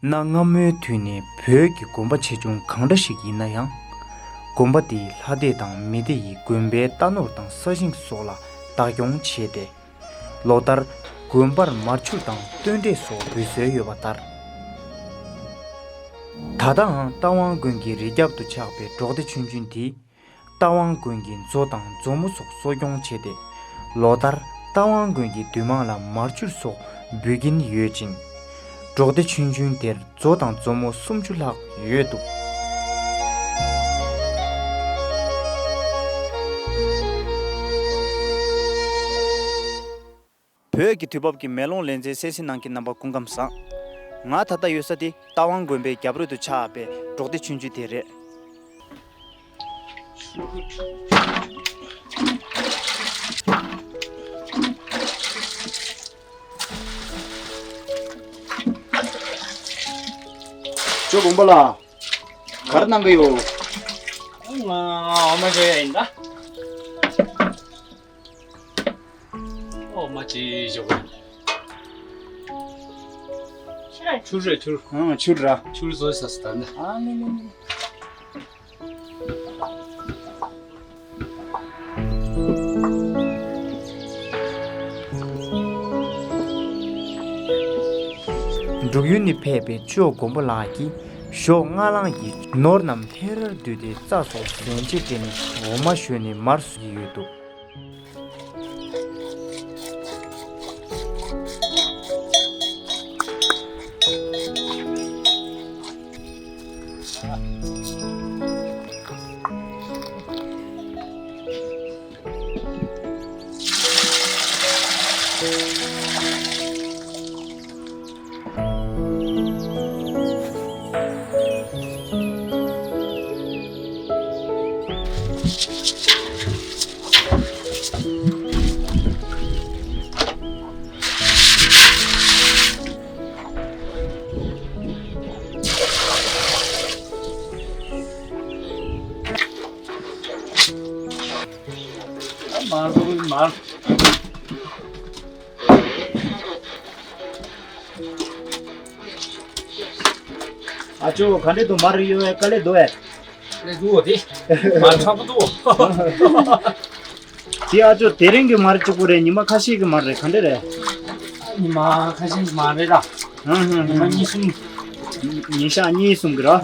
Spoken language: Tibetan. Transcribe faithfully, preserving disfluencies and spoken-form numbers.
གནའ་སྔ་མོའི་དུས་ནས་བོད་ཀྱི་དགོན་པ་ཆེ་ཆུང་གང་འདྲ་ཞིག་ཡིན་ན་ཡང་། དགོན་པ་དེའི་ལྷ་སྡེ་དང་མི་སྡེ་ཡིས་དགོན་པའི་རྟ་ནོར་དང་ས་ཞིང་སོགས་ལ་བདག་སྐྱོང་བྱས་ཏེ། ལོ་ལྟར་དགོན་པར་མར་ཆུར་དང་སྟོན་འབྲས་སོགས་འབུལ་སྲོལ་ཡོད་པ་ལྟར། ད་ལྟའང་རྟ་དབང་དགོན་གྱི་རི་རྒྱབ་ཏུ་ཆགས་པའི་འབྲོག་སྡེ་ཆུང་ཆུང་དེས། རྟ་དབང་དགོན་གྱི་མཛོ་དང་མཛོ་མོ་སོགས་གསོ་སྐྱོང་བྱས་ཏེ། ལོ་ལྟར་རྟ་དབང་དགོན་གྱི་འདུས་མང་ལ་མར་ཆུར་སོགས་འབུལ་གྱིན་ཡོད་ཅིང་། འབྲོག་སྡེ་ཆུང་ཆུང་དེར་མཛོ་དང་མཛོ་མོ་སུམ་ཅུ་ལྷག་ཡོད་འདུག། བོད་ཀྱི་དུས་བབ་ཀྱི་མེ་ལོང་ལེ་ཚན་གསན་གཟིགས་གནང་མཁན་རྣམ་པ་སྐུ་ཁམས་བཟང་། ང་ད་ལྟ་ཡོད་ས་དེ་རྟ་དབང་དགོན་པའི་རྒྱབ་རོལ་དུ་ཆགས་པའི་འབྲོག་སྡེ་ཆུང་ཆུང་དེ་རེད། ཇོ་དགོན་པ་ལགས། ག་རེ་གནང་གི་ཡོད། ང་འོ་མ་བཞོ་ཡ་ཡིན་ད། འོ་མ་ཅི་བཞོ་གི། ཆུར་རེད་ཆུར། ཨང་ཆུར་ར། ཆུར་བཟོས་ས་སི་ད་ནི། ཨ་ནི་ནི་ནི། འབྲུག་ཡུལ་ནས་ཕེབས་པའི་ཇོ་དགོན་པ་ལགས་ཀྱིས་ཞོགས་སྔ་ལངས་ཀྱི་ནོར་རྣམས་ལྷས་རར་བསྡུས་ཏེ་རྩྭ་སོགས་གཟན་ཆས་སྤྲད་ནས་འོ་མ་བཞོས་ནས་མར་བཟོ་གི་ཡོད་འདུག། མར་མར། ཨ་ཅོ་ག་འདྲས་འདུག། མར་གཡོ་བའི་དཀའ་ལས་འདུག་ཨེ། ལས་འདུག་དེ། མར་ཚ་པོ་འདུག། དེ་ཨ་ཅོ་དེ་རིང་གི་མར་གཅིག་པོ་རེད། ཉི་མ་ཁ་ཤས་ཀྱི་མར་རེད། ག་འདྲས་རེད། ཉི་མ་ཁ་ཤས་ཀྱི་མར་རེད་ད། ཧུང་ཧུང་ཉི་མ་ཧུང་། གཉིས་གསུམ། ཉིན་ཞག་གཉིས་གསུམ་གྱི་ར། ཨ།